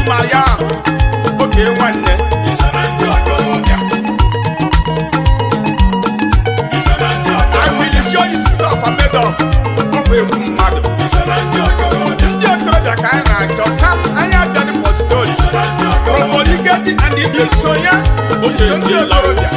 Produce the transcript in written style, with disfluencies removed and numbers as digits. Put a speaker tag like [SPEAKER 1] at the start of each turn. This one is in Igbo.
[SPEAKER 1] whom I am. Oke nwanne.
[SPEAKER 2] Iso na ndị okorobịa. Iso na ndị
[SPEAKER 1] I
[SPEAKER 2] okorobịa.
[SPEAKER 1] will show you stuff I'm made of. Ọ bụ egwu mmadụ.
[SPEAKER 2] Iso na ndị okorobịa.
[SPEAKER 1] Ndị okorobịa ka anyị na-achọ. Sam, anyị abịaghị for story.
[SPEAKER 2] Iso na ndị okorobịa.
[SPEAKER 1] Roborigeti and ibi so ya. Iso ndị okorobịa.